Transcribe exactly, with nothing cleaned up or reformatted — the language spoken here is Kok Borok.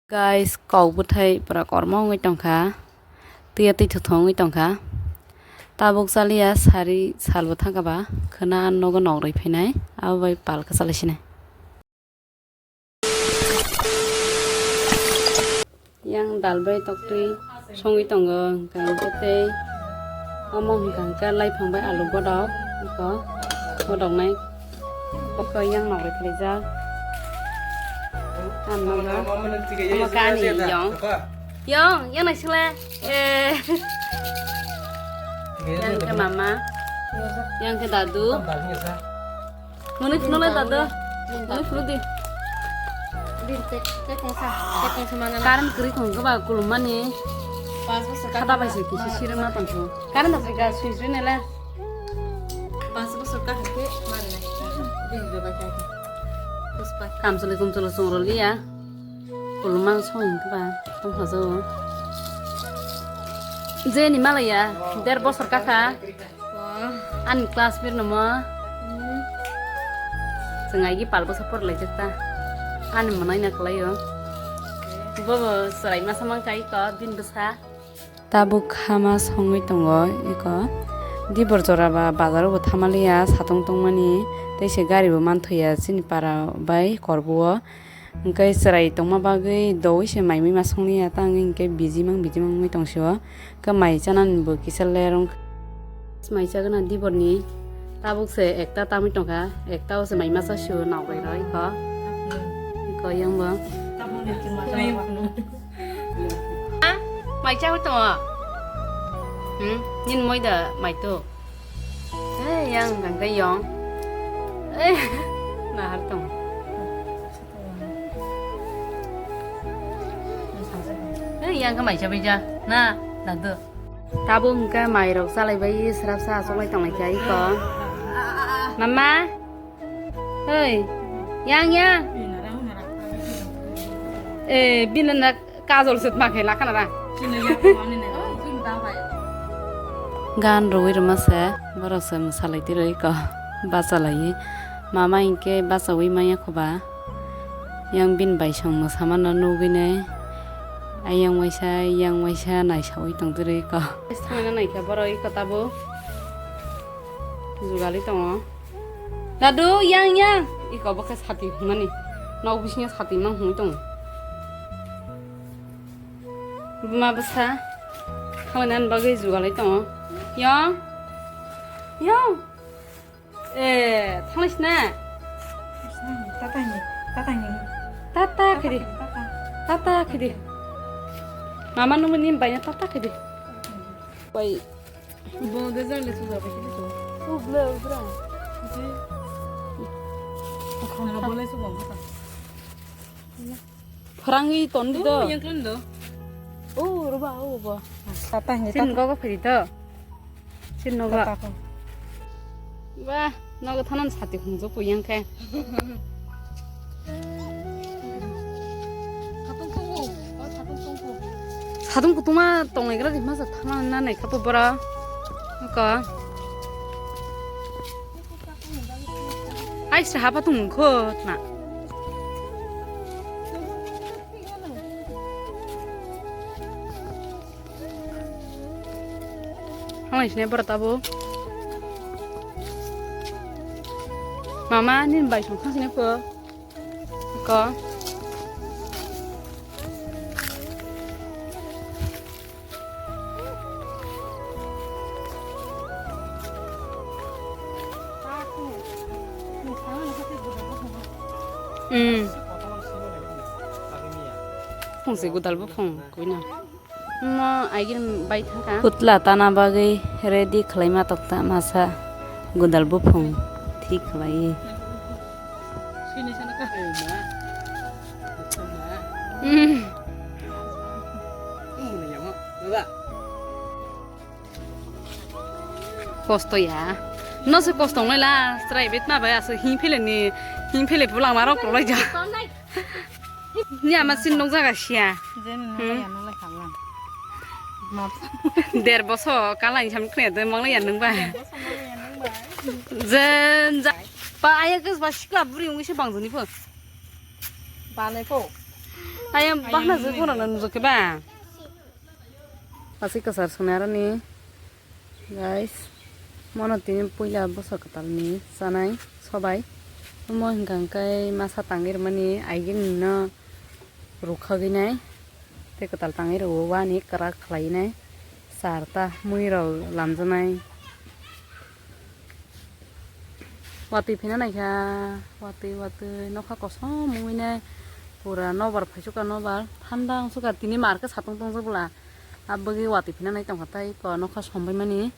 Guys, kok bwthai pura kormo wngwi tongkha, twiya twi thotho wngwi tongkha. Tabuk chaliya sari salbo thangkha ba, khwna nogo nok rwi phainai, abo bai palka chalai sinai. Yang dal bai toktwi songwi tongo, hwnkhe tei omo hwnkha hwnkhe laiphang bai alu bodok, eko bodoknai, eko yang nok rwi phaijak. Ang nogo omo kani yong, yong, yang naisingle, eh. Yang khe mama, yang khe dadu. Mwnwi phunukle dadu. Mwnwi phunukdi. Current kwrwi thangkhe ba kulumani. Khata bai se kisi sirwkna tongkho. Current aswk ga switch rwnaile. Kamchwlwi kumchwlwi chwngrwliya. Kulumani song hinkhe ba tongkha jao. Je ni malaya der bosor kakha. Ani class birno mo. Chwng aigi pal bwsa porlaijak ta. Ani mwnai na kwlaio. Bobo chwrai masa mankha iko bini bwsa. Tabuk khama songwi tongo iko. Dibor jora ba bazar o bo thamaliya satung tongmani. Tei se gari bo manthoya chini para bai korbo o. Hwnkhe chwrai tongma bagwi doui se mai mui ma songliya ta wngwi hwnkhe bijimang bijimang wngwi tongsio. Hwnkhe mai chanani bo kisa lerong. Mai chagwna diborni tabuk se ekta tamwi tongkha, ekta o se mai masa sio nok bai rw ikho. Ikho yang bo. Ha? Mai chagwi tongo? Hmm? Nini moi da mai tu? Ei, yang hwnkha hwnkhe yong. Ei, nahar tong. Ei, yang khe maisa bai ja. Na, dadu. Tabuk hwnkhe mairok chalaibai srapsa achoklai tonglaikha iko. Mama? Hei, yang, yang. Eh, bini na kajol se tma khe lakha na ra. Gan rwui rwma se, borok se mwsalai twi rw iko, bachalai. Mama hinkhe bachaui manya khoba. Yang bini bai song mwsamano nugwi nai. Ayang waisa, yang waisa naisaui tong twi rw iko. Thangna naikha borok iko tabuk. Jugali tongo. Dadu, yang, yang. Iko bo khe sati hwnmani. Nok bisingo sati mang hwnwi tongo. Buma bwsa. Thanglainani bagwi jugalai tongo. Yang. Yang. Eh, thanglai sina. Tata ni, tata ni. Tata khidi. Tata. Tata khidi. Mama nungni baina tata khidi. Bai. Bo de jale suja bai kili to. U ble u bra. Ji. Khana bole su bang kha. Phrangwi tondi do. Oh, yang klan do. Oh, roba, oh, bo. Tata ni. Sin tata. Gogo phiri do. Sin nogo. Tata ko. Ba, nogo thanan sati khungjok puyang khe. Satung kutung ma tonglai gra di masa thama na nai khapo bora. Ko. Ai se hapa tung kho na. Hamai sini bora tabo. Mama, nini bai song khang sini pho. Ko. Hmm. Phung se gudal bo phung kuina. Mo aigin bai thangkha. Putla tana bagwi ready khlaima tokta masa gudal buphung thik khlaiwi. Mm. Kosto ya. No se kosto ngai la, strai bet ma bai aso hing phele ni, hing phele pulang ma rok lai ja. Ni ama sin nong jaga sia. Jeni nong lai, nong lai khamang. Map. Der boso kala ni sam khne de mang lai ya nang ba. Der boso mang lai ya nang ba. Jen ja. Ba aya kes ba sikla buri ungwi se bang jani pho. Ba nai pho. Ayang bahna jui phone no nujukhe ba. Asik kasar sunarani. Guys, mono tini puila bosor kwtalni chanai sobai. Omo hwnkha hwnkhe masa tangwi rwmani aigini no rukhaginai. Tei kwtal tangwi rwo wani kwrak khlainai. Charta mui rok lamjaknai. Watwi phina naikha, watwi watwi nokha kosom wngwi nai. Pura nobar phaisukha, nobar thanda wngsukha, tini mar khe satung tongjak bwla. Aboni bagwi watwi phina nai tongkha tei nokha sombaimani.